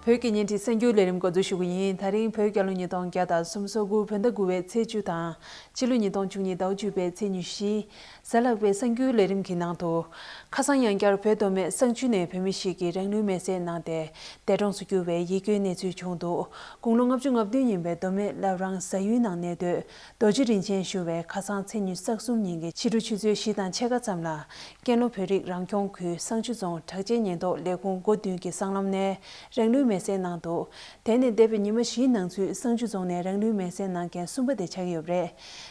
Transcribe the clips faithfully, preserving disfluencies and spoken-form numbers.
བོད་ཀྱི་བརྙན་འཕྲིན་གསར་འགྱུར་ལས་རིམ་འགོ་འཛུགས་ཞུ་གི་ཡིན། ད་རིང་བོད་རྒྱལ་ལོ་ཉིས་སྟོང་བརྒྱ་དང་སུམ་ཅུ་སོ་དགུ་བོད་ཟླ་དགུ་པའི་ཚེས་བཅུ་དང་། ཕྱི་ལོ་ཉིས་སྟོང་བཅུ་གཉིས་ཟླ་བ་བཅུ་པའི་ཚེས་ཉི་ཤུ། གཟའ་ལྷག་པའི་གསར་འགྱུར་ལས་རིམ་གྱི་ནང་དུ། ཁ་སང་ཡང་བསྐྱར་བོད་མདོ་སྨད་བསང་ཆུ་ནས་བོད་མི་ཞིག་གིས་རང་ལུས་མེར་སྲེག་གནང་སྟེ་འདས་གྲོངས་སུ་གྱུར་བའི་ཡིད་སྐྱོའི་གནས་ཚུལ་བྱུང་འདུག་དགུང་ལོ་ལྔ་བཅུ་ང་བདུན་ཡིན་པའི་མདོ་སྨད་བླ་བྲང་གཟའ་གཡུལ་ནང་གནས་སྡོད་རྡོ་རྗེ་རིན་ཆེན་ཞུ་བས་ཁ་སང་ཚེས་ཉི་ཤུ་རྩ་གསུམ་ཉིན་གྱི་ཕྱི་དྲོ་ཆུ་ཚོད་བཞི་དང་ཕྱེད་ཀ་ཙམ་ལ། ཀན་ལྷོ་བོད་རིགས་རང་སྐྱོང་ཁུལ་བསང་ཆུ་རྫོང་དྲག་ཆས་ཉེན་རྟོག་ལས་ཁུངས་འགོ་བདུན་གྱི་སྲང་ལམ་ནས་རང་ལུས་མེར་སྲེག་གནང་འདུག་དེ་ནས་འདས་པའི་ཉི་མ་བཞིའི་ནང་ཚུད་བསང་ཆུ་རྫོང་ནས་རང་ལུས་མེར་སྲེག་གནང་མཁན་གསུམ་པ་དེ་ཆགས་ཀྱི་ཡོད་པ་རེད།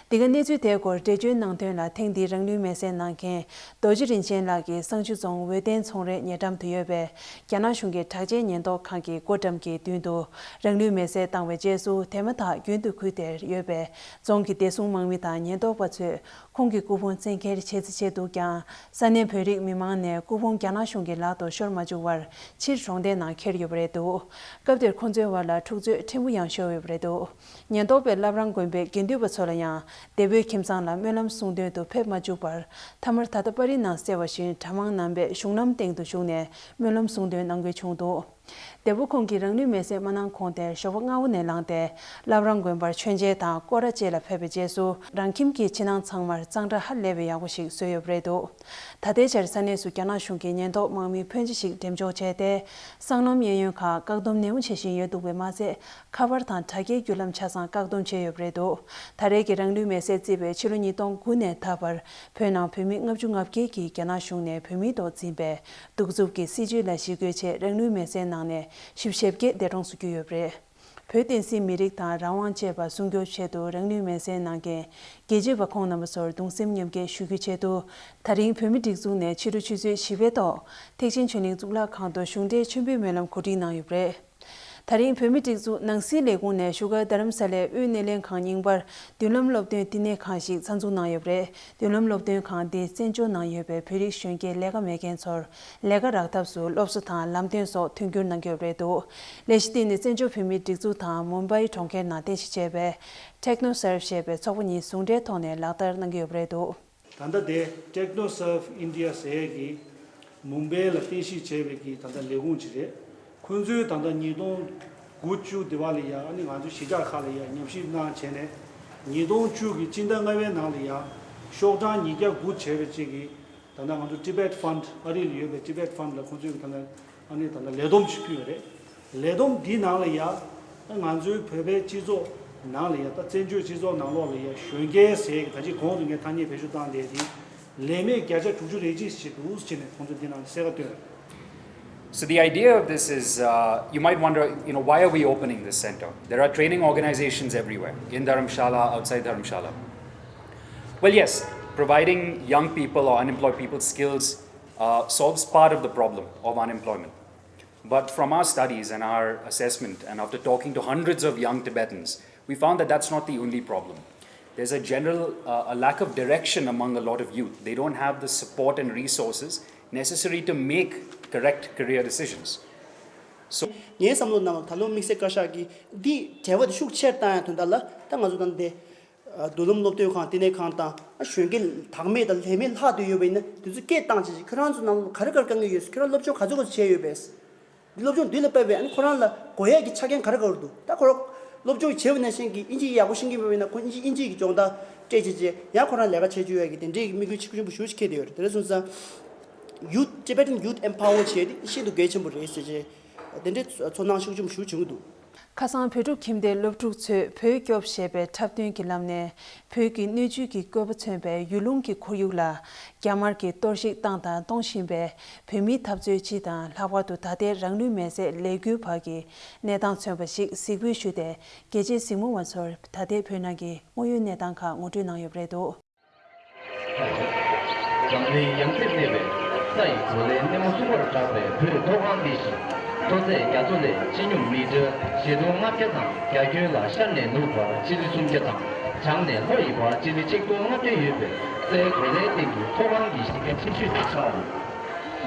འདི་ག་གནས་ཚུལ་དེའི་སྐོར་འགྲེལ་བརྗོད་གནང་དོན་ལ། ཐེངས་འདིའི་རང་ལུས་མེར་སྲེག་གནང་མཁན་རྡོ་རྗེ་རིན་ཆེན་ལགས་ཀྱིས་བསང་ཆུ་རྫོང་འོད་ལྡན་ཚོང་རའི་ཉེ་འགྲམ་དུ་ཡོད་པའི་རྒྱ་ནག་གཞུང་གི་དྲག་ཆས་ཉེན་རྟོག་ཁང་གི་སྒོ་འགྲམ་གྱི་མདུན་དུ་རང་ལུས་མེར་སྲེག་བཏང་བའི་རྗེས་སུ། དེ་མ་ཐག་རྒྱུན་དུ་ཁུལ་དེར་ཡོད་པའི་རྫོང་གི་བདེ་སྲུང་དམག་མི་དང་ཉེན་རྟོག་པ་ཚོས། ཁོང་གི་སྐུ་ཕུང་བཙན་འཁྱེར་བྱེད་རྩིས་བྱས་འདུག་ཀྱང་། ས་གནས་བོད་རིགས་མི་མང་ནས་སྐུ་ཕུང་རྒྱ་ནག་གཞུང་གི་ལག་ཏུ་ཤོར་མ་བཅུག་པར་ཕྱིར་གྲོང་སྡེའི་ནང་འཁྱེར་ཡོད་པ་རེད་འདུག་སྐབས་དེར་ཁོང་ཚོའི་བར་ལ་འཁྲུག་རྩོད་ཕྲན་བུ་ཡང་ཤོར་ཡོད་པ་རེད་འདུག་ཉེན་རྟོག་པས་བླ་བྲང་དགོན་པའི་དགེ་འདུན་པ་ཚོ་ལ་ཡང་། འདས་པོའི་ཁྱིམ་ཚང་ལ་སྨོན་ལམ་གསུང་དོན་དུ་ཕེབས་མ་བཅུག་པར། མཐའ་མར་ད་ལྟ་པར་རིས་ནང་གསལ་བ་བཞིན་གྲྭ་མང་རྣམ་པས་གཞུང་ལམ་སྟེང་དུ་བཞུགས་ནས་སྨོན་ལམ་གསུང་དོན་གནང་དགོས་བྱུང་འདུག་འདས་པོ་ཁོང་གིས་རང་ལུས་མེར་སྲེག་མ་གནང་གོང་དེར་ཞོགས་པ་སྔ་བོ་ནས་ལངས་ཏེ། བླ་བྲང་དགོན་པར་མཆོད་མཇལ་དང་སྐོར་ར་བཅས་ལ་ཕེབས་པའི་རྗེས་སུ། རང་ཁྱིམ་གྱི་ཕྱི་ནང་ཚང་མར་གཙང་སྦྲ་ཧ་ལས་པའི་ཡག་པོ་ཞིག་བཟོས་ཡོད་པ་རེད་འདུག་ད་ལྟའི་ཆར་ས་གནས་སུ་རྒྱ་ནག་གཞུང་གི་ཉེན་རྟོག་དམག་མི་ཕོན་ཆེ་ཞིག་འགྲེམས་འཇོག་བྱས་ཏེ། སྲང་ལམ་གཡས་གཡོན་ཁག་བཀག་སྡོམ་ནན་པོ་བྱེད་བཞིན་ཡོད་འདུག་པས་མ་ཚད། ཁ་པར་དང་དྲ་རྒྱའི་བརྒྱུད་ལམ་ཆ་ཚང་བཀག་སྡོམ་བྱས་ཡོད་པ་རེད་འདུག་ད་རེས་ཀྱི་རང་ལུས་མེར་སྲེག་བརྩིས་པའི་ཕྱི་ལོ་ཉིས་སྟོང་དགུ་ནས་ད་བར། བོད་ནང་བོད་མི་ལྔ་བཅུ་ང་བརྒྱད་ཀྱིས་རྒྱ་ནག་གཞུང་ནས་བོད་མིའི་ཐོག་འཛིན་པའི་གདུག་རྩུབ་ཀྱི་སྲིད་བྱུས་ལ་ཞི་རྒོལ་ཆེད་རང་ལུས་མེར་སྲེག་གནང་ནས་བཞི་བཅུ་ཞེ་བརྒྱད་འདས་གྲོངས་སུ་གྱུར་ཡོད་པ་རེད། བོད་བསྟན་སྲིད་མི་རིགས་དང་རང་དབང་བཅས་པ་སྲུང་སྐྱོབ་ཆེད་དུ་རང་ལུས་མེར་སྲེག་གནང་མཁན་རྒྱལ་གཅེས་པ་ཁོང་རྣམ་པ་ཚོར་གདུང་སེམས་མཉམ་སྐྱེད་ཞུ་རྒྱུའི་ཆེད་དུ། ད་རིང་བོད་མིའི་སྒྲིག་འཛུགས་ནས་ཕྱི་དྲོ་ཆུ་ཚོད་བཞི་པའི་ཐོག་ཐེག་ཆེན་ཆོས་གླིང་གཙུག་ལག་ཁང་དུ་གཞུང་འབྲེལ་མཆོད་འབུལ་སྨོན་ལམ་གོ་སྒྲིག་གནང་ཡོད་པ་རེད། ད་རིང་བོད་མིའི་སྒྲིག་འཛུགས་ནང་སྲིད་ལས་ཁུངས་ནས་བཞུགས་སྒར་རྡ་རམ་ས་ལའི་དབུས་སྣེ་ལེན་ཁང་རྙིང་པར་མདུན་ལམ་སློབ་སྟོན་བསྟི་གནས་ཁང་ཞིག་རྩ་འཛུགས་གནང་ཡོད་པ་རེད། མདུན་ལམ་སློབ་སྟོན་ཁང་འདི་བཙན་བྱོལ་ནང་ཡོད་པའི་བོད་རིགས་གཞོན་སྐྱེས་ལས་ཀ་མེད་མཁན་ཚོར་ལས་ཀ་རག་ཐབས་སུ་སློབ་གསོ་དང་ལམ་སྟོན་སོགས་མཐུན་འགྱུར་གནང་གི་ཡོད་པ་རེད་འདུག་ལས་གཞི་འདི་ནི་བཙན་བྱོལ་བོད་མིའི་སྒྲིག་འཛུགས་དང་མུམ་བྷའི་གྲོང་ཁྱེར་ནང་རྟེན་གཞི་བྱས་པའི་ཊེག་ནོ་སར་ཞེས་པའི་ཚོགས་པ་གཉིས་ཟུང་འབྲེལ་ཐོག་ནས་ལག་བསྟར་གནང་གི་ཡོད་པ་རེད་འདུག་ད་ལྟ་དེ་Technoserve India ཟེར་ཡས་ཀྱི་མུམ་བྷའི་ལ་རྟེན་གཞི་བྱས་པའི་གི་ད་ལྟ་ལས་ཁུངས་ཅིག་རེད། ཁོང་ཚོས་ད་ལྟ་ཉིས་སྟོང་དགུ་བཅུ་དེ་བ་ལ་ཡ་ཨ་ནི་ང་ཚོའི་གཞིས་ཆགས་ཁག་ལ་ཡ་ཉམས་ཞིབ་གནང་བྱས་ནས། ཉིས་སྟོང་བཅུ་གི་སྤྱི་ཟླ་ལྔ་པའི་ནང་ལ་ཡ་ཤོག་གྲངས་ཉིས་བརྒྱ་དགུ་བྱས་པའི་ཅིག་གི་ད་ལྟ་ང་ཚོ་Tibet Fund ཨ་རི་ལ་ཡོད་པའི་Tibet Fund ལ་ཁོང་ཚོས་ད་ལྟ་ཨ་ནི་ད་ལྟ་ལས་བསྡོམས་ཅིག་ཕུལ་བ་རེད། ལས་བསྡོམས་འདིའི་ནང་ལ་ཡ། ད་ང་ཚོའི་བོད་པའི་སྤྱི་ཚོགས་ནང་ལ་ཡ་ད་བཙན་བྱོལ་སྤྱི་ཚོགས་ནང་ལོགས་ལ་ཡ་གཞོན་སྐྱེས་ཟེར་གི་ད་ཅི་གོང་དུ་ངས་ཐ་སྙད་བེད་སྤྱོད་བཏང་བསྡད་དེ། ལས་མེད་བརྒྱ་ཆ་དྲུག་ཅུ་རེ་གཅིག་ཞིག་འདུག་ཟེར་ནས་ཁོང་ཚོས་འདི་ནང་ལ་གསལ་ཁ་བཏོན། So the idea of this is, uh, you might wonder, you know, why are we opening this center? There are training organizations everywhere, in Dharamshala, outside Dharamshala. Well, yes, providing young people or unemployed people skills, uh, solves part of the problem of unemployment. But from our studies and our assessment, and after talking to hundreds of young Tibetans, we found that that's not the only problem. There's a general, uh, a lack of direction among a lot of youth. They don't have the support and resources necessary to make correct career decisions. So, ངའི་བསམ་བློ་ནང་ད་ལོ་དམིགས་བསལ་བཀའ་ཤག་གིས་འདི་བྲེལ་བ་དེ་ཤུགས་ཆེར་བཏང་ཡ་དོན་དག་ལ། ད་ང་ཚོ་ད་ལྟ་མདུན་ལམ་སློབ་སྟོན་ཁང་བསྟི་གནས་ཁང་དང་གཞོན་སྐྱེས་བདག་མེད་དང་ལས་མེད་ལྷག་བསྡད་ཡོད་པ་ཡིན་ན། དེ་ཚོ་སྐད་བཏང་བྱས་བྱས་ཁྱོད་རང་ཚོ་ནང་ལ་ག་རེ་ག་རེ་དཀའ་ངལ་ཡོད། ཁྱོད་རང་སློབ་སྦྱོང་ག་ཚོད་ག་ཚོད་བྱས་ཡོད་པས། འདི་སློབ་སྦྱོང་འདི་ལ་དཔག་པའི་ཨ་ནི་ཁོ་རང་ལ་དགོས་ཡག་གི་ཆ་རྐྱེན་ག་རེ་ག་རེ་འདུག་ད་ཁོ་རང་སློབ་སྦྱོང་བྱས་པ་ནང་བཞིན་གྱི་དབྱིན་ཇི་ཡག་པོ་ཤེས་ཀྱི་མེད་པ་ཡིན་ན། ཁོ་དབྱིན་ཇི་དབྱིན་ཇི་གི་སྦྱོང་བརྡར་སྤྲད་བྱས་བྱས་ཡང་ཁོ་རང་ལས་ཀ་བྱེད་བཅུག་ཡག་གི་དེ་འདྲའི་དམིགས་ཡུལ་ཆེན་པོ་ཞེ་པོ་ཅིག་འཁྱེར་བསྡད་ཡོད་རེད། དེ་འདྲ་སོང་ཙང་། Youth Tibetan Youth Empower བྱས་ཏེ་ཤིན་ཏུ་གལ་ཆེན་པོ་རེད་ཟེར་བྱས། དེ་འདྲའི་ཚོར་སྣང་ཤུགས་ཆེན་པོ་ཞེ་པོ་བྱུང་གི་འདུག་ཁ་སང་བོད་ཕྲུག་ཁྱིམ་སྡེའི་སློབ་ཕྲུག་ཚོས་བོད་སྐྱོབ་ཞེས་པའི་འཁྲབ་སྟོན་གྱི་ལམ་ནས། བོད་ཀྱི་སྣོད་བཅུད་ཀྱི་བཀོད་པ་མཚོན་པའི་ཡུལ་ལུང་གི་ཁོར་ཡུག་ལ་རྒྱ་དམར་གྱིས་གཏོར་བཤིག་བཏང་དང་གཏོང་བཞིན་པའི་བོད་མིའི་འཐབ་རྩོད་སྤྱི་དང་། ལྷག་པར་དུ་ད་ལྟའི་རང་ལུས་མེར་སྲེག་ལས་འགུལ་བར་གྱི་གནས་སྟངས་མཚོན་པ་ཞིག་གཟིགས་འབུལ་ཞུས་ཏེ། རྒྱལ་གཅེས་གཟིགས་མོ་བ་ཚོར་ད་ལྟའི་བོད་ནང་གི་དངོས་ཡོད་གནས་སྟངས་ཁག་ངོ་སྤྲོད་གནང་ཡོད་པ་རེད་འདུག་འཛམ་གླིང་ཡང་རྩེར་གནས་པའི་ས་ཡི་གོ་ལའི་སྣེ་མོ་གསུམ་པར་གྲགས་པའི་བོད་མཐོ་སྒང་འདི་བཞིན། མཐོ་ཚད་རྒྱ་མཚོ་ལས་ཆེ་སྙོམས་མི་ཊར་ཞེ་སྟོང་ལྔ་བརྒྱ་དང་། རྒྱ་ཁྱོན་ལ་ཤར་ནས་ནུབ་བར་སྤྱི་ལེ་སུམ་བརྒྱ་དང་། བྱང་ནས་ལྷོ་ཡི་བར་སྤྱི་ལེ་ཆིག་སྟོང་ལྔ་བརྒྱ་ཡོད་པའི་སའི་གོ་ལའི་སྟེང་དུ་མཐོ་སྒང་གི་གཞི་རྒྱ་ཆེ་ཤོས་སུ་ཆགས་ཡོད།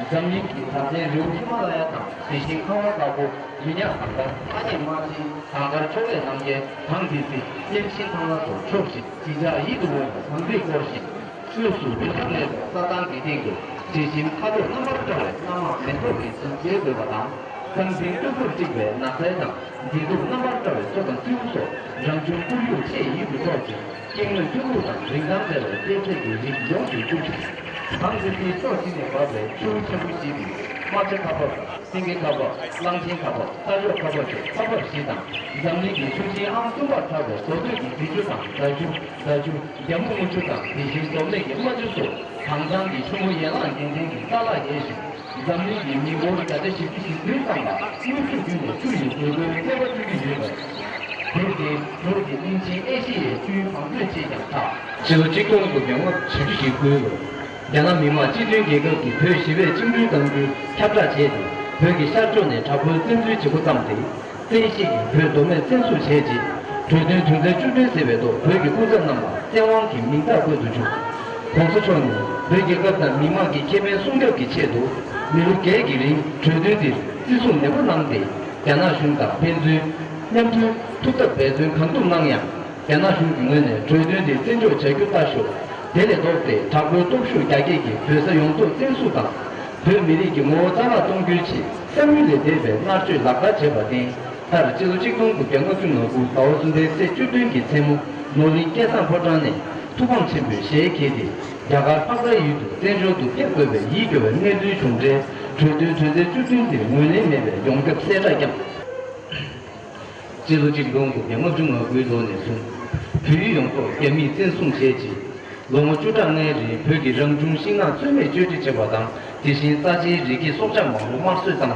འཛམ་གླིང་གི་གྲགས་ཅན་རི་བོ་ཧི་མ་ལ་ཡ་དང་། དེ་བཞིན་ཁ་བ་དཀར་པོ། མི་ཉག་གངས་དཀར། ཐ་སྙད་དམར་ཆེན། གངས་དཀར་ཕྱོགས་ལས་རྣམ་རྒྱལ། གངས་ཏི་སེ། སྙེམས་ཤིང་ཐང་ལྷ་སོགས་ཕྱོགས་བཞིར་གཞིས་ཆགས་ཡིད་དུ་འོང་བའི་གངས་རིས་བསྐོར་ཞིང་། དབུས་སུ་རི་དྭགས་གནས་པའི་ས་ཐང་གི་སྟེང་དུ། དྲི་ཞིམ་ཁ་དོག་རྣམ་པར་བཀྲ་བའི་གནམ་དམག་མེ་ཏོག་གི་ཟིལ་མཇལ་དགོས་པ་དང་། ཟང་ཟིང་སྟུག་པོར་དཀྲིགས་པའི་ནགས་ཚལ་དང་། མཛེས་སྡུག་རྣམ་པར་བཀྲ་བའི་མཚོ་དང་སེའུ་སོགས། རང་བྱུང་ཁོར་ཡུག་ཆེས་ཡིད་དུ་འཕྲོག་ཅིང་། སྐྱེ་དངོས་ཆུ་ལུད་དང་རིན་ཐང་བྲལ་བའི་གཏེར་རྫས་ཀྱི་རིགས་ཡོངས་སུ་བསྐྱུར་ཅིང་། གངས་ཏི་སེའི་ཕྱོགས་བཞི་ནས་བབས་པའི་ཆུ་བོ་ཆེན་པོ་བཞི་སྟེ། རྨ་བྱ་ཁ་འབབ་དང་། སེང་གེ་ཁ་འབབ། གླང་ཆེན་ཁ་འབབ། རྟ་མཆོག་ཁ་འབབ་བཅས་ཁ་འབབ་བཞི་དང་། འཛམ་གླིང་གི་ཆུ་ཆེན་ཨང་གསུམ་པར་གྲགས་པའི་མདོ་སྟོད་ཀྱི་རྫི་ཆུ་དང་། རྫ་ཆུ། རྫ་ཆུ། རྒྱ་སྨུག་སྔོ་ཆུ་དང་། དེ་བཞིན་འཛོམས་གླིང་གི་རྨ་ཆུ་སོགས་དྭངས་གཙང་གི་ཆུ་བོ་ཡན་ལག་རྒྱན་ཅན་གྱི་ས་ལ་ཡལ་ཞིང་། འཛམ་གླིང་གི་མི་འབོར་བརྒྱ་ཆ་བཞི་བཅུ་ཞེ་བདུན་ཙམ་ལ་དངོས་སུ་བརྒྱུད་ནས་ཆུ་ཡི་དགོས་མཁོའི་ཚོད་དཔག་བྱེད་ཀྱི་ཡོད་པ། བོད་དེ་བོད་ཀྱི་གླིང་ཆེན་ཨེ་ཤེ་ཡའི་ཆུའི་བང་མཛོད་ཅེས་ཀྱང་གྲགས། སྤྱི་ལོ་གཅིག་སྟོང་དགུ་བརྒྱ་ལྔ་བཅུ་ཞེ་དགུའི་ལོར། རྒྱ་ནག་མི་དམངས་སྤྱི་མཐུན་རྒྱལ་ཁབ་ཀྱིས་བོད་ཞི་བས་བཅིངས་འགྲོལ་གཏང་རྒྱུའི་ཁྱབ་བསྒྲགས་བྱས་ཏེ། བོད་ཀྱི་ཤར་ཕྱོགས་ནས་དྲག་པོའི་བཙན་འཛུལ་བྱེད་འགོ་བརྩམས་ཏེ། བཙན་ཤེད་ཀྱིས་བོད་མདོ་སྨད་བཙན་བཟུང་བྱས་རྗེས། གྲོས་མཐུན་དོན་ཚན་བཅུ་བདུན་ཟེར་བའི་ཐོག་བོད་ཀྱི་སྐུ་ཚབ་རྣམས་ལ་བཙན་དབང་གི་མིང་རྟགས་བཀོད་དུ་བཅུག། ༸གོང་ས་མཆོག་ནས་བོད་རྒྱལ་ཁབ་དང་མི་དམངས་ཀྱི་ཁེ་ཕན་སྲུང་སྐྱོབ་ཀྱི་ཆེད་དུ། མི་ལོ་བརྒྱད་ཀྱི་རིང་གྲོས་མཐུན་འདིར་བརྩི་སྲུང་ནན་པོ་གནང་སྟེ། རྒྱ་ནག་གཞུང་དང་ཕན་ཚུན་མཉམ་མཐུན་ཐུགས་འཐབ་འབད་བརྩོན་གང་ཐུབ་གནང་ཡང་། རྒྱ་ནག་གཞུང་གི་ངོས་ནས་གྲོས་མཐུན་དེ་བརྩི་འཇོག་བྱ་རྒྱུ་ལྟ་ཞོག་དེ་ལས་ལྡོག་སྟེ་དྲག་པོའི་སྟོབས་ཤུགས་རྒྱ་སྐྱེད་ཀྱིས་བོད་ས་ཡོངས་རྫོགས་བཙན་བཟུང་དང་། བོད་མི་རིགས་ཀྱི་ངོ་བོ་རྩ་བརླག་གཏོང་རྒྱུའི་ཆེད་བསམ་ཡུལ་ལས་འདས་པའི་མནར་གཅོད་ལག་བསྟར་བྱས་པར་བརྟེན། མཐར་སྤྱི་ལོ་གཅིག་སྟོང་དགུ་བརྒྱ་ལྔ་བཅུ་ང་དགུ་ཟླ་བ་གསུམ་པའི་ཚེས་བཅུ་བདུན་གྱི་མཚན་མོ། ནོར་གླིང་སྐལ་བཟང་ཕོ་བྲང་ནས་ཐུགས་ཕམ་ཆེན་པོས་ཞལ་གྱེས་ཏེ། རྒྱ་གར་ཕག་དར་ཡུལ་དུ་བཙན་བྱོལ་དུ་ཕེབས་དགོས་པའི་ཡིད་སྐྱོ་བའི་གནས་ཚུལ་བྱུང་འཕྲལ། གྲོས་མཐུན་དོན་ཚན་བཅུ་བདུན་དེ་ངོས་ལེན་མེད་པའི་ཡོངས་ཁྱབ་གསལ་བསྒྲགས་བསྐྱངས། སྤྱི་ལོ་གཅིག་སྟོང་དགུ་བརྒྱ་ལྔ་བཅུ་ང་དགུའི་ལོ་ནས་བཟུང་། བོད་ཡུལ་ཡོངས་རྫོགས་རྒྱ་མིས་བཙན་བཟུང་བྱས་རྗེས། ལོ་ངོ་བཅུ་ཕྲག་ལྔའི་རིང་བོད་ཀྱི་རང་བྱུང་ཤིང་ནགས་རྩོད་མེད་གཅོད་འབྲེག་བྱས་པ་དང་། དེ་བཞིན་ས་ཆའི་རི་སྐྱེས་སྲོག་ཆགས་མང་པོ་དམར་གསོད་བཏང་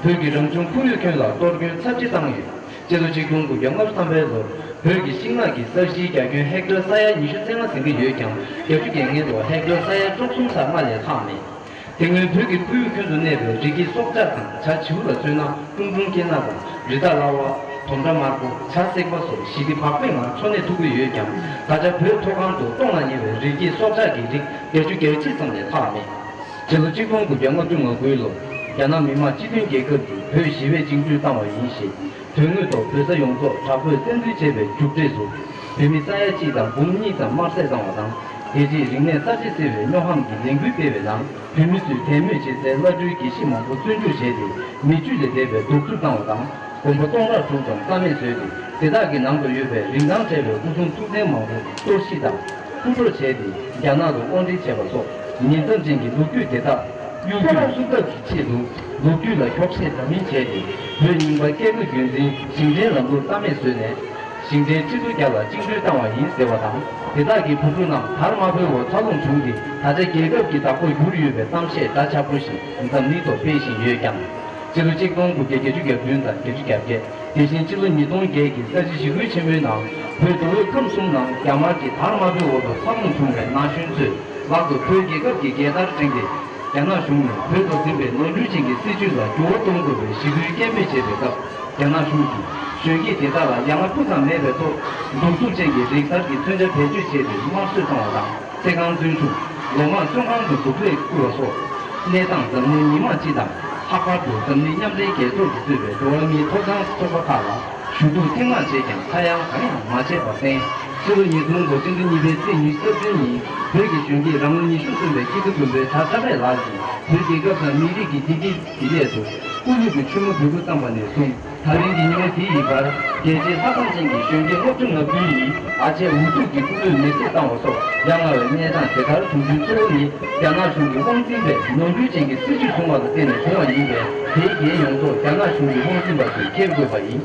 སྟེ། བོད་ཀྱི་རང་བྱུང་ཁོར་ཡུག་ཁྱོན་ལ་གཏོར་སྐྱོན་ཚབས་ཆེ་བཏང་ཡོད། སྤྱི་ལོ་གཅིག་སྟོང་དགུ་བརྒྱ་ལྔ་བཅུ་ཐམ་པའི་ལོར་བོད་ཀྱི་ཤིང་ནགས་ཀྱི་ས་གཞིའི་རྒྱ་ཁྱོན་ཧེག་ཊར་ས་ཡ་ཉི་ཤུ་རྩ་ལྔ་ཟིན་གྱི་ཡོད་ཀྱང་། བརྒྱད་ཅུ་གྱ་ལྔའི་ལོར་ཧེག་ཊར་ས་ཡ་བཅུ་གསུམ་ལྷག་ལས་ལྷག་མེད། དེ་སྔོན་བོད་ཀྱི་ཁོར་ཡུག་ཁྱོན་དུ་གནས་པའི་རི་སྐྱེས་སྲོག་ཆགས་དང་བྱ་བྱིའུ་ལ་མཚོན་ན། ཀྲུང་ཀྲུང་སྐེ་ནག་དང་། རི་དྭགས་གླ་བ། དོམ་ཁྲ་དམར་པོ། བྱ་སྲེག་པ་སོགས་ཞི་བདེ་བག་ཕེབས་ངང་འཚོ་གནས་ཐུབ་ཀྱི་ཡོད་ཀྱང་། ད་ཆ་བོད་མཐོ་སྒང་དུ་སྟོངས་ལ་ཉེ་བའི་རི་སྐྱེས་སྲོག་ཆགས་ཀྱི་རིགས་བརྒྱད་ཅུ་གྱ་གཅིག་ཙམ་ལས་ལྷག་མེད། སྤྱི་ལོ་གཅིག་སྟོང་དགུ་བརྒྱ་ལྔ་བཅུ་ང་དགུའི་ལོར། རྒྱ་ནག་མི་དམངས་སྤྱི་མཐུན་རྒྱལ་ཁབ་ཀྱིས་བོད་ཞི་བས་བཅིངས་འགྲོལ་བཏང་བ་ཡིན་ཞེས། དོན་དངོས་ཐོག་བོད་ས་ཡོངས་རྫོགས་དྲག་པོས་བཙན་འཛུལ་བྱས་པའི་མཇུག་འབྲས་སུ། བོད་མི་ས་ཡ་གཅིག་དང་འབུམ་གཉིས་ཙམ་དམར་བསད་བཏང་བ་དང་། རྒྱལ་སྤྱིའི་རིག་གནས་གསར་བརྗེ་ཟེར་བའི་སྨྱོ་ཧམ་གྱི་ལས་འགུལ་སྤེལ་བའི་ནང་། བོད་མི་ཚོས་དད་མོས་བྱེད་སའི་བླ་སྤྲུལ་དགེ་བཤེས་མང་པོ་བཙོན་འཇུག་བྱས་ཏེ། མི་རྒྱུད་ལས་འདས་པའི་གདུག་རྩུབ་བཏང་བ་དང་། དགོན་པ་སྟོང་ཕྲག་དྲུག་ཙམ་རྩ་མེད་བཟོས་ཏེ། དེ་དག་གི་ནང་དུ་ཡོད་པའི་རིན་ཐང་བྲལ་བའི་སྐུ་གསུང་ཐུགས་རྟེན་མང་པོ་གཏོར་བཤིག་དང་། རྐུ་འཕྲོག་བྱས་ཏེ། རྒྱ་ནག་ཏུ་དབོར་འདྲེན་བྱས་པ་སོགས། ཉེས་མཚམས་ཅན་གྱི་ལོ་རྒྱུས་དེ་དག་གཡོ་སྒྱུ་སུབ་ཐབས་ཀྱི་ཆེད་དུ། ལོ་རྒྱུས་ལ་འཁྱོག་བཤད་འདྲ་མིན་བྱས་ཏེ། བོད་རྙིང་པ་སྐད་བརྡ་རྒྱུན་འཛིན་ཞིང་བྲན་ལམ་ལུགས་རྩ་མེད་བཟོས་ནས། ཞིང་བྲན་ཁྲི་ཚོ་བརྒྱ་ལ་བཅིངས་འགྲོལ་བཏང་བ་ཡིན་ཟེར་བ་དང་། དེ་དག་གི་བུ་ཕྲུག་རྣམས་དར་དམར་པོའི་འོག་འཚར་ལོངས་བྱུང་སྟེ། ད་ཆ་རྒྱལ་ཁབ་ཀྱི་བདག་པོར་གྱུར་ཡོད་པའི་གཏམ་བཤད་འདྲ་ཆགས་པོ་ཞིག་འཛམ་གླིང་ཐོག་སྤེལ་བཞིན་ཡོད་ཀྱང་། སྤྱི་ལོ་གཅིག་སྟོང་དགུ་བརྒྱ་བརྒྱད་ཅུ་གྱ་བདུན་དང་བརྒྱད་ཅུ་གྱ་བརྒྱད། དེ་བཞིན་སྤྱི་ལོ་ཉིས་སྟོང་བརྒྱད་ཀྱི་ས་བྱི་ཞི་རྒོལ་ཆེན་མོའི་ནང་། བོད་མདོ་དབུས་ཁམས་གསུམ་ནང་རྒྱ་དམར་གྱི་དར་དམར་པོའི་འོག་ཏུ་འཚར་ལོངས་བྱུང་བའི་ན་གཞོན་ཚོས། ལྷག་ཏུ་བོད་རྒྱལ་ཁབ་ཀྱི་རྒྱལ་དར་བསྒྲེངས་ཏེ། རྒྱ་ནག་གཞུང་ནས་བོད་དུ་འཛིན་པའི་ནོར་འཁྲུལ་ཅན་གྱི་སྲིད་བྱུས་ལ་འགྱུར་བ་གཏོང་དགོས་པའི་ཞི་རྒོལ་སྐད་འབོད་བྱས་པའི་སྐབས། རྒྱ་ནག་གཞུང་གིས་གཞོན་སྐྱེས་དེ་དག་ལ་ཡ་ང་སྤུ་ཙམ་མེད་པའི་ཐོག་གདུག་རྩུབ་ཅན་གྱི་རིག་གསར་གྱི་མཚོན་ཆ་བེད་སྤྱོད་བྱས་ཏེ་དམར་གསོད་བཏང་བ་དང་། ཚེ་གང་བཙོན་འཇུག་ལོ་མང་བཙོན་ཁང་དུ་སྡུག་ལས་བསྐུལ་བ་སོགས། གནས་སྟངས་འཛམ་གླིང་མི་མང་སྤྱི་དང་། ལྷག་པར་དུ་འཛམ་གླིང་མཉམ་འབྲེལ་རྒྱལ་ཚོགས་ཀྱིས་གཙོས་པའི་འགྲོ་བ་མིའི་ཐོབ་ཐང་ཚོགས་པ་ཁག་ལ་ཞུ་གཏུག་ཐེངས་མང་བྱས་ཀྱང་ཁ་གཡང་གང་ཡང་མ་བྱས་པར་བརྟེན། ཕྱི་ལོ་ཉིས་སྟོང་དགུ་ཕྱི་ཟླ་གཉིས་པའི་ཚེས་ཉི་ཤུ་རྩ་བདུན་ཉིན་བོད་ཀྱི་གཞོན་སྐྱེས་རང་ལོ་ཉི་ཤུ་སོན་པའི་སྐྱིད་སྡུག་དགོན་པའི་གྲྭ་ཚ་བྷས་ལགས་ཀྱིས་བོད་རྒྱལ་ཁབ་དང་མི་རིགས་ཀྱི་བདེ་སྐྱིད་ཀྱི་སླད་དུ་སྐུ་ལུས་ཀྱི་མཆོད་མེ་འབུལ་འགོ་བརྩམས་པ་ནས་བཟུང་། ད་རིང་གི་ཉིན་མོ་འདི་ཡི་བར། རྒྱལ་གཅེས་ལྷ་ཁང་ཅན་གྱི་གཞོན་སྐྱེས་ལྔ་བཅུ་ང་དགུ་ཡིས་ཨ་ཅེ་འུ་ཐུག་གི་སྐུ་ལུས་མེ་བསྲེགས་བཏང་བ་སོགས་ཡ་ང་བའི་གནས་སྟངས་དེ་ལྟར་བྱུང་རྒྱུའི་གཙོ་བོ་ནི། རྒྱ་ནག་གཞུང་གི་དབང་འཛིན་པས་ནོར་འཁྲུལ་ཅན་གྱི་སྲིད་བྱུས་བཟུང་བ་ལ་བརྟེན་ནས་བྱུང་བ་ཡིན་པས། དེའི་རྐྱེན་ཡོངས་རྫོགས་རྒྱ་ནག་གཞུང་གི་དབང་འཛིན་པ་ཚོས་འཁྱེར་དགོས་པ་ཡིན།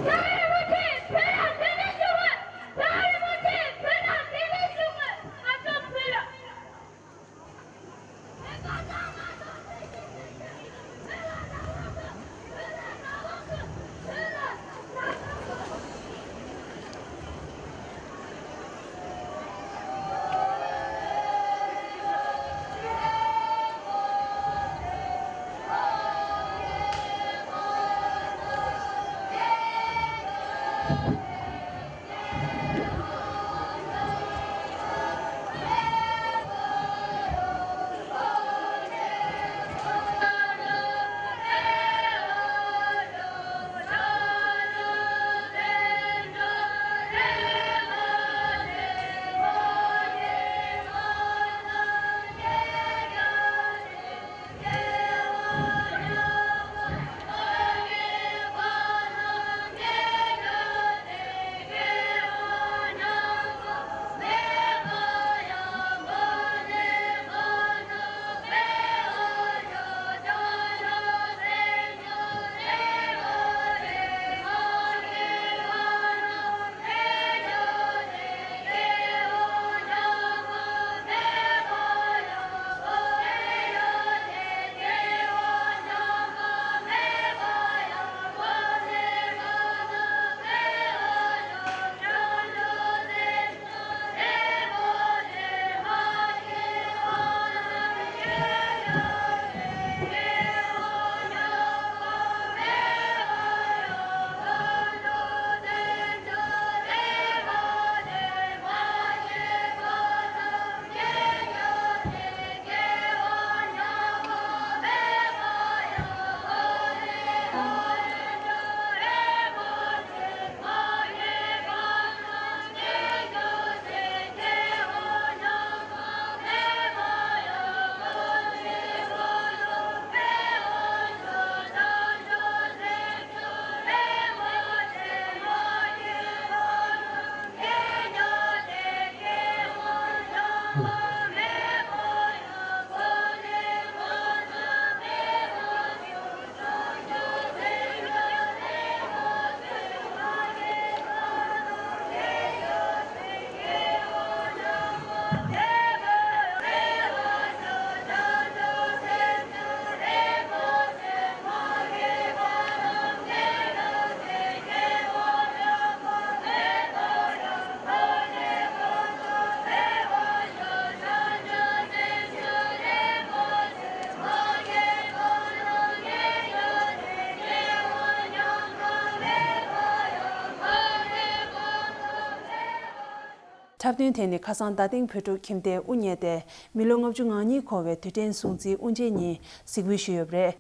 འཁྲབ་སྟོན་དེ་ནི་ཁ་སང་རྡ་སྟེང་བོད་ཕྲུག་ཁྱིམ་སྡེས་དབུ་བརྙེས་ཏེ། མི་ལོ་ལྔ་བཅུ་ང་གཉིས་འཁོར་བའི་དུས་དྲན་སྲུང་བརྩིའི་དབུ་འབྱེད་ཉིན་གཟིགས་འབུལ་ཞུས་ཡོད་པ་རེད།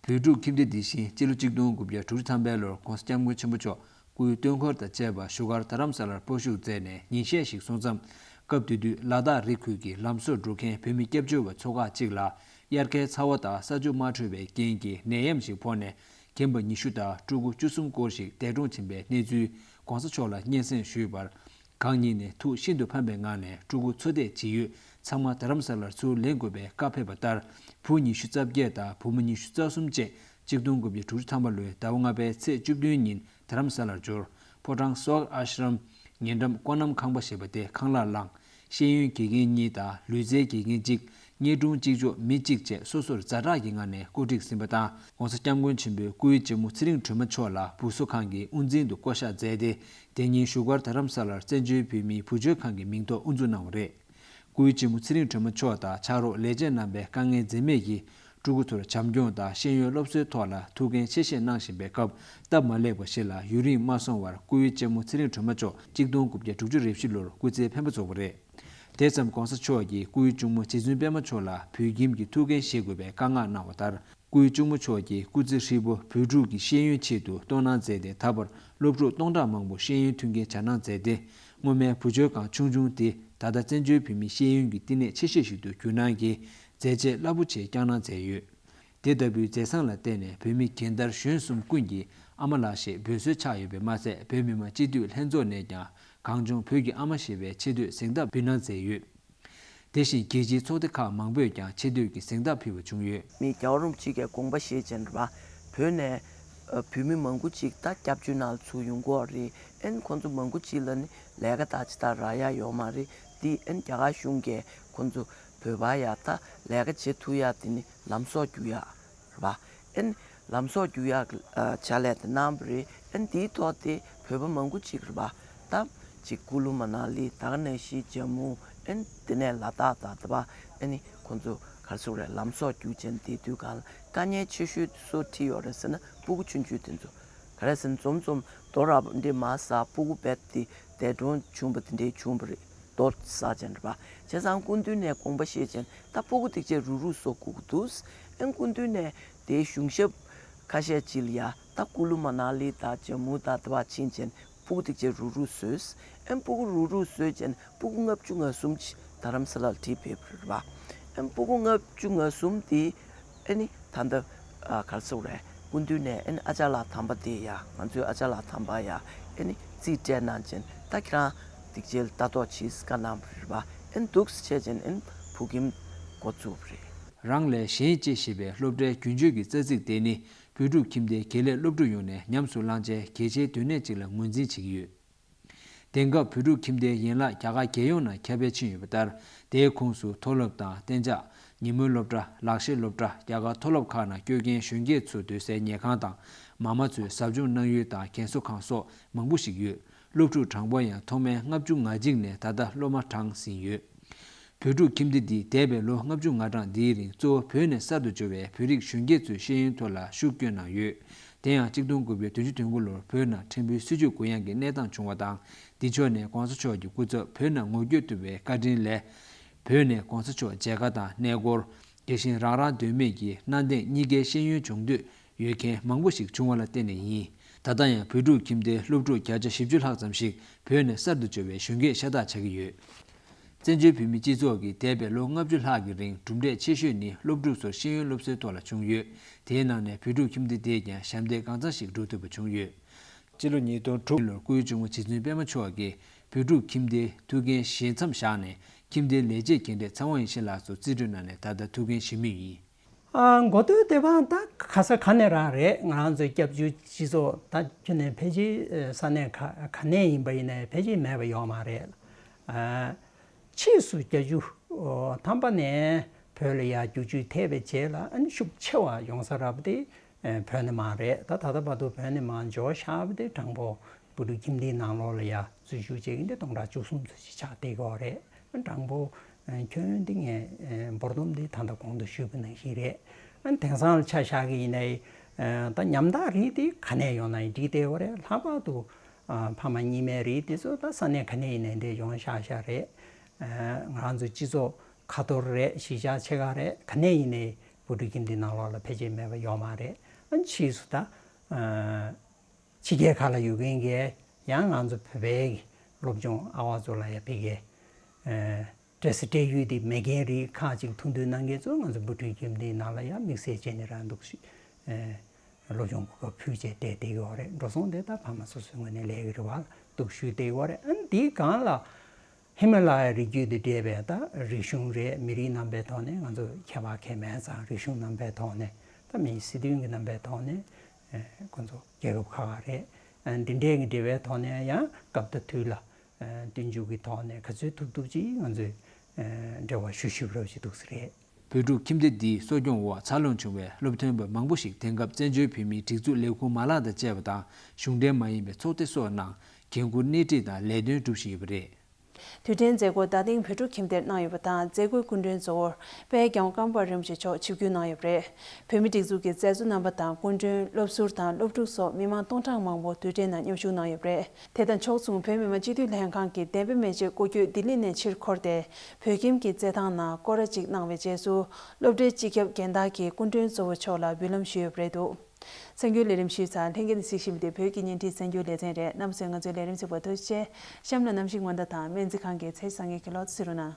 བོད་ཕྲུག་ཁྱིམ་སྡེ་འདི་བཞིན་སྤྱི་ལོ་གཅིག་སྟོང་དགུ་བརྒྱ་དྲུག་ཅུ་ཐམ་པའི་ལོར་༸གོང་ས་༸སྐྱབས་མགོན་ཆེན་པོ་མཆོག་སྐུའི་སྟོན་འཁོར་དང་བཅས་པ་བཞུགས་སྒར་རྡ་རམ་ས་ལར་སྤོ་བཞུགས་མཛད་ནས་ཉིན་ཤས་ཤིག་སོང་མཚམས། སྐབས་དེ་དུས་ལ་དྭགས་རི་ཁུལ་གྱི་ལམ་བཟོ་འགྲོ་མཁན་བོད་མི་སྐྱབས་བཅོལ་བ་ཚོ་ཁག་ཅིག་ལ་དབྱར་ཁའི་ཚ་བ་དང་ས་ཆུ་མ་འཕྲོད་པའི་རྐྱེན་གྱིས་ནད་ཡམས་ཤིག་ཕོག་ནས། རྒན་པ་ཉི་ཤུ་དང་ཕྲུ་གུ་བཅུ་གསུམ་སྐོར་ཞིག་འདས་གྲོངས་ཕྱིན་པའི་གནས་ཚུལ་༸གོང་ས་མཆོག་ལ་སྙན་སེང་ཞུས་པར། གང་ཉིད་ནས་ཐུགས་ཤིན་ཏུ་ཕམ་པའི་ངང་ནས་ཕྲུ་གུ་འཚོ་འདས་ཇི་ཡོད་ཚང་མ་རྡ་རམ་ས་ལར་ཚུར་ལེན་དགོས་པའི་བཀའ་ཕེབས་པ་ལྟར། བུ་ཉི་ཤུ་རྩ་བརྒྱད་དང་བུ་མོ་ཉི་ཤུ་རྩ་གསུམ་བཅས་གཅིག་སྟོང་དགུ་བརྒྱ་དྲུག་ཅུ་ཐམ་པ་ལོའི་ཟླ་བ་ལྔ་པའི་ཚེས་བཅུ་བདུན་ཉིན་རྡ་རམ་ས་ལར་འབྱོར། ཕོ་བྲང་སོག་ཨ་ཤ་རམ། ཉེ་འགྲམ་ཀོ་ནམ་ཁང་པ་ཞེས་པ་དེ་ཁང་གླར་བླངས། ཤེས་ཡོན་དགེ་རྒན་གཉིས་དང་ལུས་རྩལ་དགེ་རྒན་གཅིག་བརྙན་སྒྲུང་གཅིག་ལྕོགས་མི་གཅིག་བཅས་སོ་སོར་ཛ་དྲག་གི་ངང་ནས་བཀོད་སྒྲིག་ཟིན་པ་དང་༸གོང་ས་༸སྐྱབས་མགོན་ཆེན་པོའི་སྐུའི་གཅེན་མོ་ཚེ་རིང་སྒྲོལ་མ་མཆོག་ལ་བུ་གསོ་ཁང་གི་དབུ་འཛིན་དུ་བསྐོ་གཞག་མཛད་དེ། དེ་ཉིན་བཞུགས་སྒར་རྡ་རམ་ས་ལར་བཙན་བྱོལ་བོད་མིའི་བུ་བཅོལ་ཁང་གི་མིང་ཐོག་དབུ་འཛུགས་གནང་བ་རེད། སྐུའི་གཅེན་མོ་ཚེ་རིང་སྒྲོལ་མ་མཆོག་དང་ཕྱག་རོགས་ལས་བྱེད་རྣམ་པས་དཀའ་ངལ་འཛེམས་མེད་ཀྱིས་ཕྲུ་གུ་ཚོར་བྱམས་སྐྱོང་དང་ཤེས་ཡོན་སློབ་གསོའི་ཐོག་ལ་ཐུགས་འགན་ཆེ་བཞེས་གནང་བཞིན་པའི་སྐབས། སྟབས་མ་ལེགས་པ་ཞིག་ལ་ཡུན་རིང་མ་སོང་བར་སྐུའི་གཅེན་མོ་ཚེ་རིང་སྒྲོལ་མ་མཆོག་གཅིག་སྟོང་དགུ་བརྒྱ་དྲུག་ཅུ་རེ་བཞི་ལོར་སྐུ་ཚེ་འཕེན་པ་རྫོགས་པ་རེད། དེ་ཙམ་༸གོང་ས་མཆོག་གིས་སྐུའི་གཅུང་མོ་རྗེ་བཙུན་པད་མ་མཆོག་ལ་བོད་ཁྱིམ་གྱི་ཐུགས་འགན་བཞེས་དགོས་པའི་བཀའ་མངགས་གནང་བ་ལྟར། སྐུའི་གཅུང་མོ་མཆོག་གིས་སྐུ་ཚེ་ཧྲིལ་པོ་བོད་ཕྲུག་གི་ཤེས་ཡོན་ཆེད་དུ་གཏོང་གནང་མཛད་དེ། ད་བར་སློབ་ཕྲུག་སྟོང་ཕྲག་མང་པོ་ཤེས་ཡོན་མཐུན་རྐྱེན་སྦྱར་གནང་མཛད་དེ། སྔོན་མའི་བུ་བཅོལ་ཁང་ཆུང་ཆུང་དེ་ད་ལྟ་བཙན་བྱོལ་བོད་མིའི་ཤེས་ཡོན་གྱི་བསྟི་གནས་ཆེ་ཤོས་ཤིག་ཏུ་འགྱུར་གནང་གིས་མཛད་རྗེས་རླབས་པོ་ཆེ་བསྐྱངས་གནང་མཛད་ཡོད། དེ་ལྟ་བུའི་མཛད་བཟང་ལ་བརྟེན་ནས་བོད་མི་རྒན་དར་གཞོན་གསུམ་ཀུན་གྱིས་ཨ་མ་ལགས་ཞེས་འབོད་སྲོལ་ཆགས་ཡོད་པས་མ་ཚད། བོད་མི་མང་སྤྱི་འཐུས་ལྷན་ཚོགས་ནས་ཀྱང་གངས་ལྗོངས་བོད་ཀྱི་ཨ་མ་ཞེས་པའི་ཆེ་བསྟོད་གཟེངས་རྟགས་འབུལ་གནང་མཛད་ཡོད། དེ་བཞིན་རྒྱལ་སྤྱིའི་ཚོགས་སྡེ་ཁག་མང་པོས་ཀྱང་ཆེ་བསྟོད་ཀྱི་གཟེངས་རྟགས་ཕུལ་བ་བྱུང་ཡོད། མི་རྒྱལ་བ་རིན་པོ་ཆེ་གིས་དགོངས་པ་བཞེས་བྱས་རེད་པ། བོད་ནས་ཨ་བོད་མི་མང་པོ་ཅིག་ད་སྐྱབས་བཅོལ་ནང་ལ་ཚུར་ཡོང་གི་ཡོད་རེད། ཨན་ཁོང་ཚོ་མང་པོ་ཅིག་ལ་ནི་ལས་ཀ་ད་ཅི་ད་རག་ཡ་ཡོད་མ་རེད། འདི་ཨན་རྒྱ་གར་གཞུང་གིས་ཁོང་ཚོ་བོད་པ་ཡ་ད་ལས་ཀ་བྱེད་ཐུབ་ཡ་དེ་ནི་ལམ་སྲོལ་བསྒྱུར་ཡ་རེད་པ། ཨན་ལམ་སྲོལ་བསྒྱུར་ཡག་གི་ཨ་ཕྱག་ལས་དེ་གནང་བ་རེད། ཨན་དེའི་ཐོག་དེ་བོད་པ་མང་པོ་ཅིག་རེད་པ། ད་ཅིག་ཀུ་ལུ་མ་ན་ལི་ད་ག་ནང་བཞིན་ཇམ་མུ། ཨན་དེ་ནས་ལ་དྭགས་དང་དེ་པ། ཨ་ནི་ཁོང་ཚོ་ག་རེ་ཟེར་དགོས་རེད། ལམ་སྲོལ་བསྒྱུར་བྱས་དེ་དུས་གང་ལ་དཀའ་ངལ་ཆེ་ཤོས་དེ་སུ་འཕྲད་ཡོད་རེད་ཟེར་ན་སྤུ་གུ་ཆུང་ཆུང་དེ་ཚོ། ག་རེ་ཟེར་ན་འཛོམས་འཛོམས་རྡོ་ར་འདྲེ་མ་ཟ་སྤུ་གུ་རྦད་དེ་འདས་གྲོངས་བྱུང་བ་དེ་འདྲའི་བྱུང་བ་རེད། རྡོ་ཟ་བྱས་རེད་པ། བྱས་ཙང་སྐུ་མདུན་ནས་དགོངས་པ་བཞེས་བྱས་ད་སྤུ་གུ་དེ་ཚོ་རུག་རུག་བཟོ་དགོས་ཀྱི་འདུག་ཨན་སྐུ་མདུན་ནས་དེའི་གཞུང་ཞབས་ཁ་ཤས་ཅིག་ལ་ཡ་ད་ཀུ་ལུ་མ་ན་ལི་དང་ཇམ་མུ་དང་དེ་པ་ཕྱིན་བྱས་སྤུ་གུ་དེ་ཚོ་རུག་རུག་བཟོས། ཨན་སྤུ་གུ་རུག་རུག་བཟོས་བྱས་སྤུ་གུ་ལྔ་བཅུ་ང་གསུམ་ཅིག་རྡ་རམ་ས་ལར་ཁྲིད་ཕེབས་པ་རེད་པ། ཨན་སྤུ་གུ་ལྔ་བཅུ་ང་གསུམ་དེ་ཨ་ནི་ད་ལྟ་ཨ་ག་རེ་ཟེར་དགོས་རེད། སྐུ་མདུན་ནས་ཨ་ནི་ཨ་ཅག་ལགས་དམ་པ་དེ་ཡ་ང་ཚོའི་ཨ་ཅག་ལགས་དམ་པ་ཡ་ཨ་ནི་རྩིས་སྤྲད་གནང་བྱས་ད་ཁྱེད་རང་སྡིག་ཆེན་ལྟ་རྟོག་བྱེད་བཀའ་གནང་བ་རེད་པ། ཨ་ནི་འདུག་སེ་བྱས་བྱས་ཨ་ནི་བོད་ཁྱིམ་འགོ་བཙུགས་པ་རེད། རང་ལས་གཞན་གཅེས་ཞེས་པའི་སློབ་གྲྭའི་རྒྱུན་སྤྱོད་ཀྱི་རྩ་ཚིག་དེ་ནི་བོད་ཕྲུག་ཁྱིམ་སྡེའི་དགེ་ལས་སློབ་ཕྲུག་ཡོངས་ནས་ཉམས་སུ་བླང་བྱའི་གལ་ཆེའི་སྡོད་གནས་ཅིག་ལ་ངོས་འཛིན་བྱེད་ཀྱི་ཡོད། དེང་སྐབས་བོད་ཕྲུག་ཁྱིམ་སྡེའི་ཡན་ལག་རྒྱ་གར་རྒྱལ་ཡོངས་ནང་ཁྱབ་སྤེལ་ཕྱིན་ཡོད་པ་ལྟར། དེའི་ཁོངས་སུ་མཐོ་སློབ་དང་གཏན་འཇགས། ཉིན་མོའི་སློབ་གྲྭ། ལག་ཤེས་སློབ་གྲྭ། རྒྱ་གར་མཐོ་སློབ་ཁག་ནང་སྐྱོད་མཁན་གཞོན་སྐྱེས་ཚོ་སྡོད་སའི་ཉལ་ཁང་དང་། མ་མ་ཚོའི་ཟབ་སྦྱོང་གནང་ཡུལ་དང་རྒན་གསོ་ཁང་སོགས་མང་པོ་ཞིག་ཡོད། སློབ་ཕྲུག་གྲངས་འབོར་ཡང་ཐོག་མའི་ལྔ་བཅུ་ང་གཅིག་ནས་ད་ལྟ་སློབ་མ་གྲངས་ཟིན་ཡོད། བོད་ཕྲུག་ཁྱིམ་སྡེ་འདིས་འདས་པའི་ལོ་ལྔ་བཅུ་ང་གྲངས་འདིའི་རིང་གཙོ་བོ་བོད་ནས་གསར་དུ་འབྱོར་བའི་བོད་རིགས་གཞོན་སྐྱེས་ཚོའི་ཤེས་ཡོན་ཐོག་ལ་ཤུགས་བསྐྱོན་གནང་ཡོད། དེ་ཡང་གཅིག་སྟོང་དགུ་བརྒྱ་བདུན་ཅུ་དོན་དགུ་ལོར་བོད་ནང་ཕྲན་བུའི་སྲིད་བྱུས་གུ་ཡངས་ཀྱི་གནས་སྟངས་བྱུང་བ་དང་། འདི་ཕྱོགས་ནས་༸གོང་ས་མཆོག་གི་སྐུ་ཚབ་བོད་ནང་ངོ་བསྐྱོད་ཐུབ་པའི་བཀའ་དྲིན་ལས། བོད་ནས་༸གོང་ས་མཆོག་མཇལ་ཁ་དང་གནས་སྐོར། དེ་བཞིན་རང་རང་འདོད་མོས་ཀྱིས་གནའ་དེང་གཉིས་ཀའི་ཤེས་ཡོན་སྦྱོང་འདོད་ཡོད་མཁན་མང་པོ་ཞིག་བྱུང་བ་ལ་བརྟེན་ནས་ཡིན། ད་ལྟ་ཡང་བོད་ཕྲུག་ཁྱིམ་སྡེའི་སློབ་ཕྲུག་བརྒྱ་ཆ་བཞི་བཅུ་ལྷག་ཙམ་ཞིག་བོད་ནས་གསར་དུ་འབྱོར་བའི་གཞོན་སྐྱེས་ཤ་སྟག་ཆགས་ཀྱི་ཡོད། བཙན་བྱོལ་བོད་མིའི་སྤྱི་ཚོགས་ཀྱི་འདས་པའི་ལོ་ལྔ་བཅུ་ལྷག་གི་རིང་གྲུབ་འབྲས་ཆེ་ཤོས་ནི་སློབ་ཕྲུག་ཚོར་ཤེས་ཡོན་སློབ་གསོའི་ཐོག་ལ་བྱུང་ཡོད། དེའི་ནང་ནས་བོད་ཕྲུག་ཁྱིམ་སྡེ་དེས་ཀྱང་ཞབས་འདེགས་གང་འཚམ་ཞིག་སྒྲུབ་ཐུབ་པ་བྱུང་ཡོད། སྤྱི་ལོ་ཉིས་སྟོང་དྲུག་ལོར་སྐུའི་གཅུང་མོ་རྗེ་བཙུན་པད་མ་མཆོག་གིས་བོད་ཕྲུག་ཁྱིམ་སྡེའི་ཐུགས་འགན་བཞེས་མཚམས་བཞག་ནས། ཁྱིམ་སྡེའི་ལས་བྱེད་རྒན་གྲས་ཚེ་དབང་ཡེ་ཤེས་ལགས་སུ་རྩིས་སྤྲོད་གནང་ནས་ད་ལྟ་ཐུགས་འགན་བཞེས་མུས་ཡིན། ཨ་འགོ་སྟོད་དེ་བ་ད་ག་ས་ག་ནས་རང་རེད། ང་རང་ཚོའི་སྐྱབས་བཅོལ་སྤྱི་ཚོགས་ད་ཁྱོན་ནས་ཕལ་ཆེར་ས་གནས་ག་ག་ནས་ཡིན་པ་ཡིན་ནའི་ཕལ་ཆེར་མེད་པ་ཡོད་མ་རེད། ཨ་ཕྱིས་སུ་བརྒྱད་ཅུ་ཐམ་པ་ནས་བོད་ལ་ཡར་བསྒྱུར་བཅོས་ཐེབས་པའི་རྗེས་ལ་ཨ་ནི་ཤུགས་ཆེ་བ་ཡོང་ས་རག་པ་དེ་བོད་ནས་མ་རེད། ད་ད་ལྟ་བར་དུ་བོད་ནས་མར་འབྱོར་བཞག་པ་དེ་གྲངས་འབོར་བོད་ཕྲུག་ཁྱིམ་སྡེའི་ནང་ལོགས་ལ་ཡར་འཛུལ་ཞུགས་བྱེད་མཁན་དེ་སྟོང་ཕྲག་བཅུ་གསུམ་ཙམ་ཞིག་ཆགས་བསྡད་ཀྱི་ཡོད་རེད། གྲངས་འབོར་ཁྱོན་འདི་ངས་འབོར་སྡོམ་འདི་ད་ལྟ་གོང་དུ་ཞུས་པ་ནང་བཞིན་རེད། དེང་སང་ལ་ཆ་བཞག་གི་ཡིན་ནའི་ད་ཉམ་ཐག་རིགས་དེ་ག་ནས་ཡོང་ན་ཡང་འགྲིག་བསྡད་ཡོད་རེད། ལྷག་པར་དུ་ ཕ་མ་གཉིས་མེད་རིགས་དེ་ཚོ་ད་ས་གནས་ག་ནས་ཡིན་ནའི་འདིར་ཡོང་ཤག་ཤག་རེད། ང་རང་ཚོའི་སྤྱི་ཚོགས་ཁ་ཐོར་རེད། གཞིས་ཆགས་ཆེ་ཁག་རེད། ག་ནས་ཡིན་ནའི་བུ་ཕྲུག་ཁྱིམ་སྡེ་ནང་ལོགས་ལ་ཕལ་ཆེར་མེད་པ་ཡོད་མ་རེད། ཨ་ཕྱིས་སུ་ད་ཕྱི་རྒྱལ་ཁག་ལ་ཡོད་མཁན་གྱི་ཡང་ང་ཚོ་བོད་པའི་སློབ་སྦྱོང་ཨ་བ་ཚོ་ལ་ཡང་ཕ་གིའི་སྤྲད་སྲིད་སྤྲད་ཡུལ་དེ་མེད་མཁན་རིགས་ཁག་ཅིག་ཐུགས་འདུན་གནང་མཁན་ཚོ་ང་ཚོ་བུ་ཕྲུག་ཁྱིམ་སྡེའི་ནང་ལ་ཡང་དམིགས་བསལ་བྱས་ནས་རང་འདུག་ཞིག་སློབ་སྦྱོང་གོ་སྐབས་ཕུལ་བྱས་བསྡད་བསྡད་ཀྱི་ཡོད་རེད། འགྲོ་སོང་དེ་ད་ཕ་མ་སོ་སོའི་ངོས་ནས་ལས་ཀྱི་རེ་བ་འདུག་ཞུས་བསྡད་ཀྱི་ཡོད་རེད། ཨ་ནི་དེའི་སྒང་ལ་ཧི་མ་ལ་ཡའི་རི་རྒྱུད་དེ་འདྲས་པའི་ད་རིག་གཞུང་རེད། མི་རིགས་རྣམ་པའི་ཐོག་ནས་ང་ཚོ་ཁྱད་པར་གང་ཡང་མེད་ཙང་། རིག་གཞུང་རྣམ་པའི་ཐོག་ནས་ད་མིའི་སྲིད་དོན་གྱི་རྣམ་པའི་ཐོག་ནས་ཁོ་ཚོ་རྒྱལ་ཁབ་ཁག་ཁག་རེད། འདི་འདྲའི་གི་འབྲེལ་བའི་ཐོག་ནས་ཡང་སྐབས་དང་དུས་ལ་མཐུན་འཇུག་གི་ཐོག་ནས་ག་ཚོད་ཐུབ་ཐུབ་ཅིག་ང་ཚོས་འབྲེལ་བ་ཞུ་ཞུ་རོགས་ཞུ་འདུག་ས་རེད། བོད་ཕྲུག་ཁྱིམ་སྡེ་འདིའི་གསོ་སྐྱོང་འོག་འཚར་ལོངས་བྱུང་བའི་སློབ་ཐོན་པ་མང་པོ་ཞིག་དེང་སྐབས་བཙན་བྱོལ་བོད་མིའི་སྒྲིག་འཛུགས་ལས་ཁུངས་མ་ལག་དང་བཅས་པ་དང་གཞུང་འབྲེལ་མ་ཡིན་པའི་ཚོགས་སྡེ་སོགས་ནང་འགན་འཁུར་སྣེ་ཁྲིད་དང་ལས་དོན་སྒྲུབ་བཞིན་ཡོད་པ་རེད། དུས་དྲན་མཛད་སྒོ་རྡ་སྟེང་བོད་ཕྲུག་ཁྱིམ་སྡེར་གནང་ཡོད་པ་དང་། མཛད་སྒོའི་སྐུ་མགྲོན་གཙོ་བོར་དཔལ་རྒྱལ་བ་ཀརྨ་པ་རིན་པོ་ཆེ་མཆོག་ཆིབས་བསྒྱུར་གནང་ཡོད་པ་རེད། བོད་མིའི་སྒྲིག་འཛུགས་ཀྱི་མཛད་གཙོ་རྣམ་པ་དང་། སྐུ་མགྲོན། སློབ་ཟུར་དང་སློབ་ཕྲུག་སོགས་མི་མང་སྟོང་ཕྲག་མང་པོ་དུས་དྲན་ནང་མཉམ་ཞུགས་གནང་ཡོད་པ་རེད། དེ་དང་ཕྱོགས་མཚུངས་བོད་མི་མང་སྤྱི་འཐུས་ལྷན་ཁང་གི་གདན་དཔོན་མན་ཆད་སྐུ་སྐྱོད་ལྡི་ལི་ནས་ཕྱིར་འཁོར་ཏེ། བོད་ཁྱིམ་གྱི་རྩེད་ཐང་ནང་སྐོར་ར་གཅིག་གནང་བའི་རྗེས་སུ། སློབ་གྲྭའི་སྤྱི་ཁྱབ་འགན་བདག་གིས་སྐུ་མགྲོན་གཙོ་བོ་མཆོག་ལ་འབུལ་ལམ་ཞུས་ཡོད་པ་རེད་འདུག་གསར་འགྱུར་ལས་རིམ་ཞུས་ཚར། ལྷན་རྒྱས་ནས་གཟིགས་བཞིན་པ་དེ་བོད་ཀྱི་བརྙན་འཕྲིན་གསར་འགྱུར་ལེ་ཚན་རེད། རྣམ་པ་ཚོས་ང་ཚོའི་ལས་རིམ་གཟིགས་པར་ཐུགས་རྗེ་ཆེ། གཤམ་ལ་གནམ་གཤིས་སྔོན་བརྡ་དང་སྨན་རྩིས་ཁང་གི་ཚེས་བཟང་ངན་གྱི་ལོ་ཚོད་གཟིགས་རོགས་གནང་།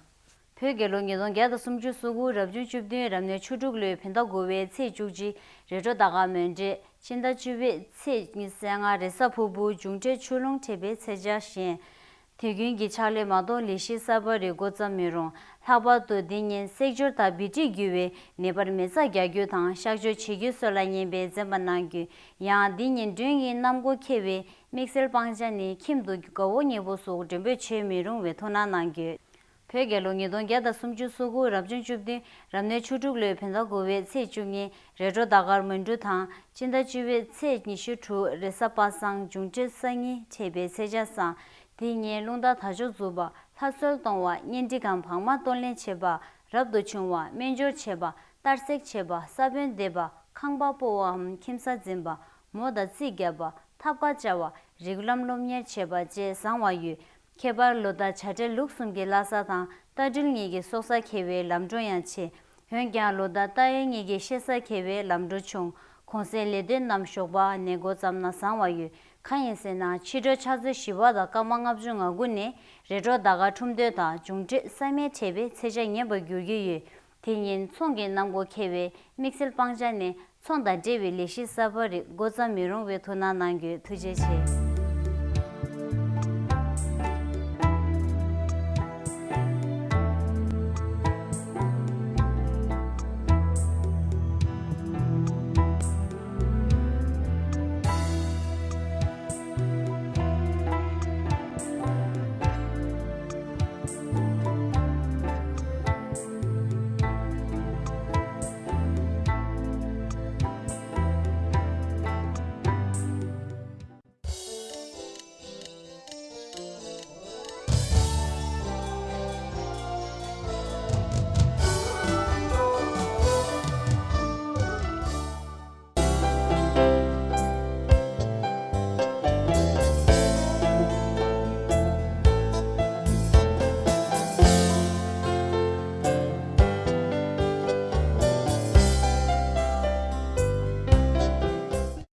བོད་རྒྱལ་ལོ་ཉིས་སྟོང་བརྒྱ་དང་སུམ་ཅུ་སོ་དགུ་རབ་བྱུང་བཅུ་བདུན་རབ་གནས་ཆུ་འབྲུག་ལོའི་བོད་ཟླ་དགུ་པའི་ཚེས་བཅུ་གཅིག་རེས་འགྲོགས་ཟླ་སྐར་མོན་གྲོ། སྤྱི་ཟླ་བཅུ་པའི་ཚེས་ཉི་ཤུ་རྩ་ལྔ་རེས་གཟའ་ཕུར་བུ། འབྱུང་འཕྲོད་ཆུ་རླུང་འཕྲད་པའི་ཚེས་ཆ་བཞིན། དུས་རྒྱུན་གྱི་ཕྱག་ལས་མ་གཏོགས་ལས་གཞི་གསར་པ་རེ་འགོ་བརྩམ་མི་རུང་། ལྷག་པར་དུ་འདི་ཉིན་སྲེག་སྦྱོར་དང་བི་ཏྲི་འགུལ་བའི་ནད་པར་མེ་བཙའ་རྒྱག་རྒྱུ་དང་གཤག་བཅོས་བྱེད་རྒྱུ་སོགས་ལ་ཉན་པའི་འཛེམ་པ་གནང་རྒྱུ། ཡང་འདི་ཉིན་མགྲོན་གྱི་གནམ་སྒོ་ཁེལ་བའི་དམིགས་བསལ་སྤང་བྱ་ནི་ཁྱིམ་དུ་དགའ་བོ་ཉེ་པོ་སོགས་མགྲོན་འབོད་བྱེད་མི་རུང་བའི་ཐུགས་སྣང་གནང་རྒྱུ། བོད་རྒྱལ་ལོ་ཉིས་སྟོང་བརྒྱ་དང་སུམ་ཅུ་སོ་དགུ་རབ་བྱུང་བཅུ་བདུན་རབ་གནས་ཆུ་འབྲུག་ལོའི་བོད་ཟླ་དགུ་པའི་ཚེས་བཅུ་གཉིས་རེས་འགྲོགས་ཟླ་སྐར་མོན་གྲོ་དང་། སྤྱི་ཟླ་བཅུ་པའི་ཚེས་ཉི་ཤུ་དྲུག་རེས་གཟའ་པ་སངས། འབྱུང་འཕྲོད་སང་ཉིན་འཕྲད་པའི་ཚེས་ཆ་བཟང་། དེ་ཉིན་རླུང་རྟ་དར་ལྕོག་འཛུགས་པ། ལྷ་གསོལ་གཏོང་བ། གཉེན་སྒྲིག་གམ་བག་མ་གཏོང་ལེན་བྱེད་པ། རབ་ཏུ་བྱུང་བ། སྨན་སྦྱོར་བྱེད་པ། གཏར་སྲེག་བྱེད་པ། ས་བོན་འདེབས་པ། ཁང་པ་སྤོ་བའམ་ཁྱིམ་ས་འཛིན་པ། མོ་དང་རྩིས་བརྒྱབ་པ། ཐབ་ཀ་བཅའ་བ། རིགས་ལམ་སློབ་གཉེར་བྱེད་པ་བཅས་བཟང་བ་ཡོད། ཁྱད་པར་ལོ་ཟླ་བྱ་སྤྲེལ་ལུག་གསུམ་གྱི་བླ་གཟའ་དང་རྟ་སྦྲུལ་གཉིས་ཀྱི་སྲོག་གཟའ་འཁེལ་བའི་ལམ་འགྲོ་ཡང་ཆེ། འོན་ཀྱང་ལོ་ཟླ་རྟ་དབྱེ་གཉིས་ཀྱི་གཤེད་གཟའ་འཁེལ་བའི་ལམ་འགྲོ་བྱུང་། གུང་སེང་ལས་དོན་རྣམས་ཞོགས་པ་ནས་འགོ་བརྩམས་ན་བཟང་བ་ཡོད། གང་ཡིན་ཟེར་ན། ཕྱི་དྲོ་ཕྱག་ཚོད་བཞི་པ་དང་སྐར་མ་ལྔ་བཅུ་ང་དགུ་ནས་རེས་འགྲོགས་ཟླ་སྐར་འཁྲུངས་སྟོན་དང་འབྱུང་འཕྲོད་གཟའ་སྨེ་འཕྲད་པའི་ཚེས་ཆ་ངན་པར་འགྱུར་གྱི་ཡོད། དེ་ཉིན་ཚོང་གི་གནམ་སྒོ་ཁེལ་བའི་དམིགས་བསལ་སྤང་བྱ་ནི། ཚོང་དང་འབྲེལ་བའི་ལས་གཞི་གསར་པ་རིགས་འགོ་བརྩམ་མི་རུང་བའི་ཐུགས་སྣང་གནང་རྒྱུ། ཐུགས་རྗེ་ཆེ།